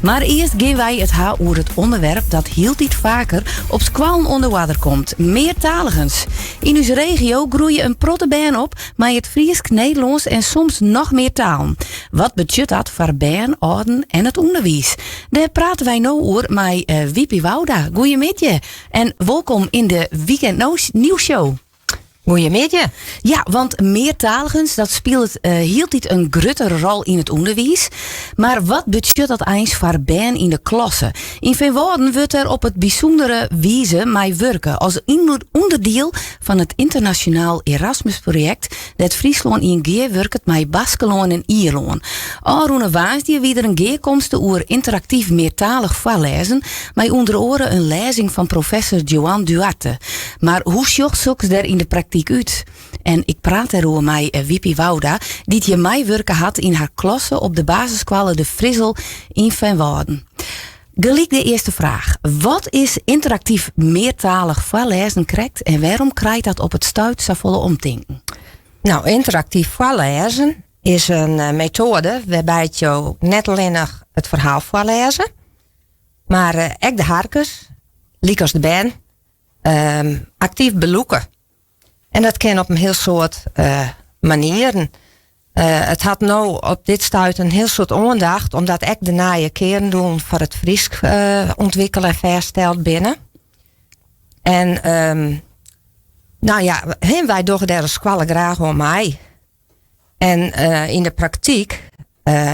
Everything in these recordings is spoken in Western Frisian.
Mar earst gean wy it ha oer it ûnderwerp dat hieltyd faker op skoallen oan de oarder komt, meartaligens. Yn ús regio groeie in protte bern op mei it Frysk, Nederlânsk en soms noch mear talen. Wat betsjut dat foar bern, âlden en it ûnderwiis? Dêr prate wy no oer mei Wiepie Wouda. Goeiemiddei en wolkom yn de Weekend Nieuws Show. Goeiemiddei. Ja, want meartaligens dat spilet hieltyd in gruttere rol yn it ûnderwiis. Mar wat betsjut dat eins foar bern yn de klasse? Yn Feanwâlden wurdt der op in bysûndere wize mei wurke as ûnderdiel fan it ynternasjonaal Erasmus-projekt dêr't Fryslân yn gearwurket mei Baskelân en Ierlân. Ôfrûne woansdei wie der in gearkomste oer ynteraktyf meartalich foarlêzen mei ûnder oare in lêzing fan professor Joan Duarte. Mar hoe sjocht soks der yn de praktyk út? En ik praat dêroer mei Wiepie Wouda, dy't hjir meiwurke hat yn har klasse op de basisskoalle De Frissel yn Feanwâlden. Gelyk de earste fraach. Wat is ynteraktyf meartalich foarlêzen krekt en wêrom krijt dat op it stuit safolle omtinken? No, ynteraktyf foarlêzen is in eh, metoade wêrby't jo net allinnich it ferhaal foarlêze, mar eh, ek de harkers, lykas de bern, ehm, aktyf belûke. En dat kin op in hiel soad eh, manieren. Eh, it hat no op dit stuit in hiel soad oandacht, omdat ek de nije kearndoelen foar it Frysk eh, ûntwikkele en fêststeld binne. En ehm, no ja, wy dogge dêr as skoalle graach oan mei. En yn de praktyk,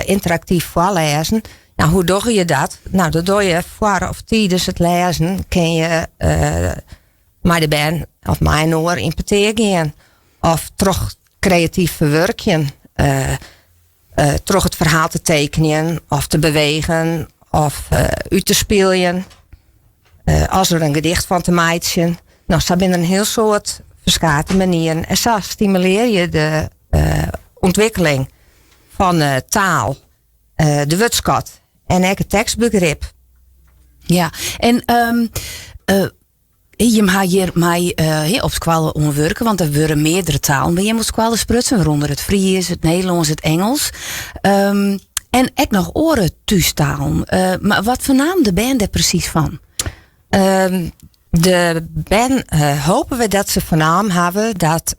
ynteraktyf foarlêzen, no, hoe dogge je dat? No, dat dogge je foar of tidens it lêzen, kin je mei de bern of mei inoar yn petear gean. Of troch kreatyf ferwurkjen, troch it ferhaal te tekenjen of te bewegen of út te spyljen. As der in gedicht fan te meitsjen. No, sa binne der in hiel soad ferskate manieren. En sa stimulearje je de ûntwikkeling fan taal, de wurdskat en ek it tekstbegrip. Ja, en jim ha hjir mei op skoalle oan wurke, want der wurde meardere talen by jim op skoalle sprutsen, wêrûnder it Frysk, it Nederlânsk, it Ingelsk. En ek noch oare thústalen. Mar wat fernamen de bern dêr presys fan? De bern hopen we dat se fernaam hawwe dat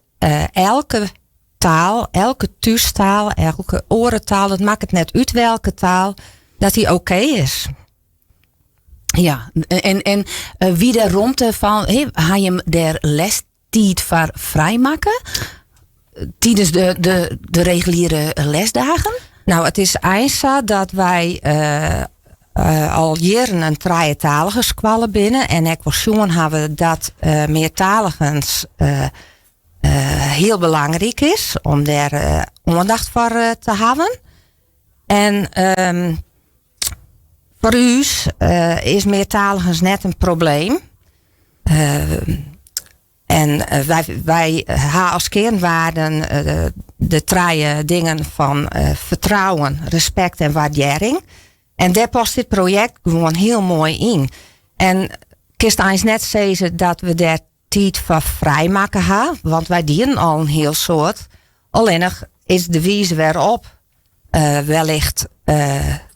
elke taal, elke thústaal, elke oare taal, it makket net út welke taal, dat dy oké is. Ja, en wie der romte fan, ha jim dêr lestiid foar frijmakke? Tidens de reguliere lesdagen? No, it is eins sa dat wy al jierren in trijetalige skoalle binne en ek wol sjoen hawwe dat meartaligens hiel belangryk is om dêr oandacht foar te hawwen. En foar ús is meartaligens net in probleem. En wy ha as kearnwaarden de trije dingen fan fertrouwen, respekt en waardearring. En dêr past dit projekt gewoan hiel moai yn. En kinst eins net sizze dat we dêr tiid foar frijmakke ha, want wy dienen al in hiel soad. Allinnich is de wize wêrop wellicht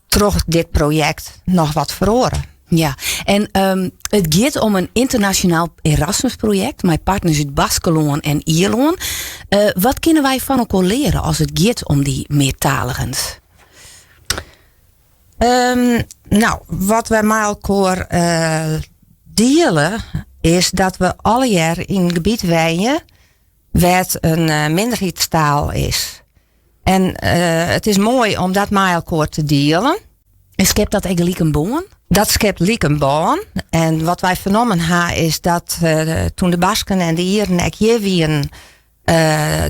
troch dit projekt noch wat feroare. Ja, en it giet om in ynternasjonaal Erasmus-projekt mei partners út Baskelân en Ierlân. Wat kinne wy fan elkoar leare as it giet om dy meartaligens? No, wat wy mei elkoar diele is dat we allegear yn in gebiet wenje wêr't in minderheidstaal is. En it is moai om dat mei elkoar te dielen. En skept dat ek gelyk in bân? Dat skept lyk in bân. En wat wy fernommen ha is dat toen de Basken en de Ieren ek hjir wienen,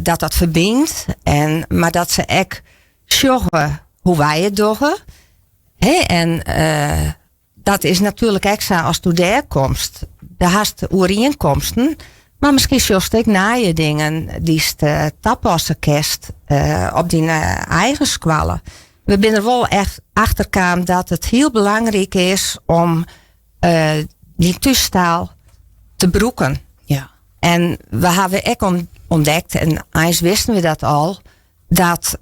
dat dat ferbynt. En, mar dat se ek sjogge hoe wy it dogge. Hè, en dat is natuerlik ek sa ast dêr komst. Dêr hast oerienkomsten, mar miskien sjochst ek nije dingen dy'tst tapasse kinst op dyn eigen skoalle. We binne der wol echt achter kaam dat it hiel belangryk is om dyn thústaal te brûken. En we hawwe ek ûntdekt, en eins wisten we dat al, dat.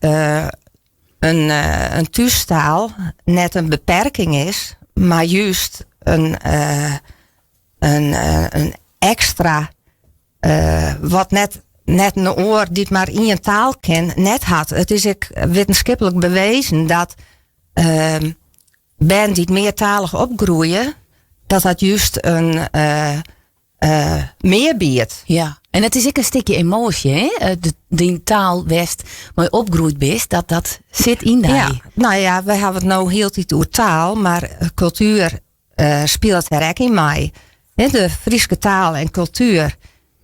in, in thústaal net in beperking is, mar just in, in, in ekstra wat net, net in oar dy't mar ien taal ken net hat. It is ek wittenskiplik bewezen dat bern dy't meartalich opgroeie, dat dat just in mear biedt. Ja, en it is ek in stikje emoasje, hè? Dyn taal wêr'tst mei opgroeid bist, dat dat sit yn dy. Ja, no ja, wy hawwe it no hieltyd oer taal, mar kultuer spilet dêr ek yn mei. De Fryske taal en kultuer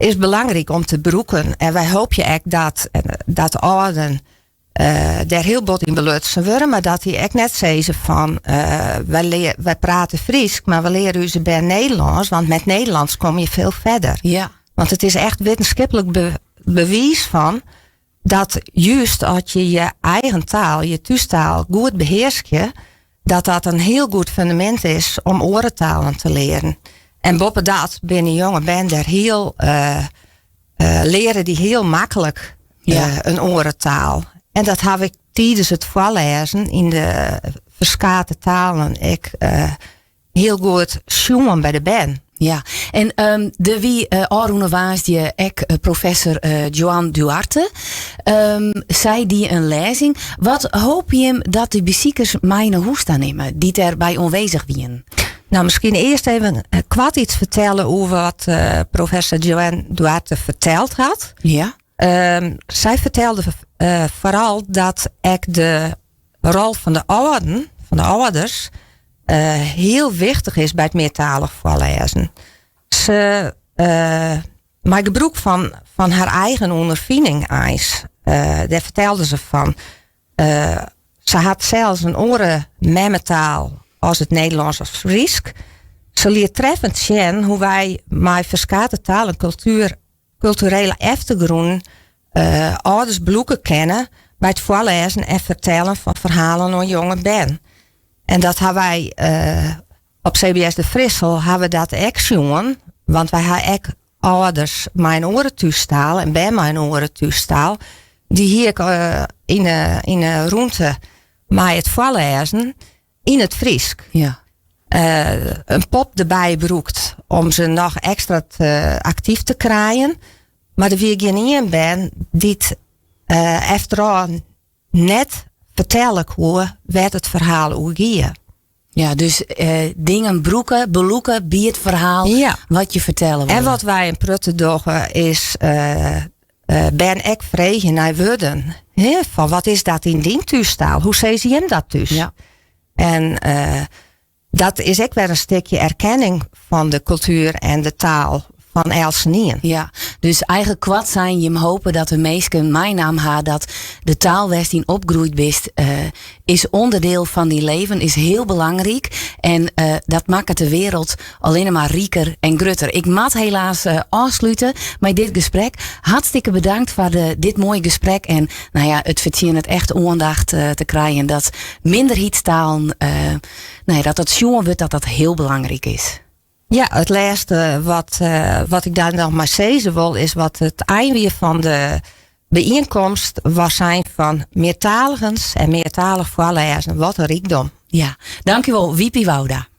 is belangryk om te brûken. En wy hoopje ek dat, dat âlden dêr hiel bot yn belutsen wurde, mar dat dy ek net sizze fan wy, lear, wy prate Frysk, mar we leare ús bern Nederlânsk, want met Nederlands kom je veel verder. Ja. Want it is echt wittenskiplik be, bewiis fan dat just as je je eigen taal, je thústaal goed behearskje, dat dat in hiel goed fundamint is om oare talen te learen. En boppedat binne jonge bern dêr hiel leare dy hiel maklik Ja. in oare taal. En dat haw ik tidens it foarlêzen yn de ferskate talen ek hiel goed sjoen by de bern. Ja, en der wie ôfrûne woansdei ek professor Joan Duarte. Sy die in lêzing. Wat hoopje jim dat de besikers mei nei hûs ta nimme, dy't dêrby oanwêzich wienen? No, miskien earst even koart iets fertelle oer wat professor Joan Duarte ferteld hat. Ja. Sy fertelde foaral dat ek de rol fan de âlden, fan de âlders, hiel wichtich is by it meartalich foarlêzen. Se mei gebrûk fan, fan har eigen ûnderfining eins, dêr fertelde se fan. Se hat sels in oare memmetaal as it Nederlânsk of Frysk. Se liet treffend sjen hoe't wy mei ferskate taal en kultuer, kulturele eftergrûnen âlders belûke kinne by it foarlêzen en fertellen fan ferhalen oan jonge bern. En dat ha wy op CBS De Frissel ha we dat ek sjoen, want wy ha ek âlders mei in oare thústaal en bern mei in oare thústaal. Dy hie ik yn 'e, yn 'e rûnte mei it foarlêzen yn it Frysk. Ja. In pop derby brûkt om se noch ekstra te, aktyf te krijen. Mar der wie gjin ien bern dy't efterôf net fertelle koe wêr't it ferhaal oer gie. Ja, dus dingen brûke, belûke by it ferhaal Ja. wat je fertelle En wolle. wat wy in protte dogge is bern ek freegje nei wurden. Hè, fan wat is dat yn dyn thústaal? Hoe sizze jim dat thús? Ja. En dat is ek wer in stikje erkenning fan de kultuer en de taal fan eltsenien. Ja, dus eigentlik koart sein, jim hope dat de minsken meinaam ha dat de taal wêr'tst yn opgroeid bist, is ûnderdiel fan dyn leven, is hiel belangryk. En dat makket de wereld allinne mar riker en grutter. Ik moat helaas ôfslute mei dit gesprek. Hartstikke bedankt foar de, dit moaie gesprek. En no ja, it fertsjinnet echt oandacht te krijen dat minderheidstalen, no ja, dat dat sjoen wurdt dat dat hiel belangryk is. Ja, it lêste wat, wat ik dêr noch mei sizze wol is wat it ein wie fan de byienkomst was sein fan meartaligens en meartalich foarlêzen. Wat in rykdom. Ja, dankjewol Wiepie Wouda.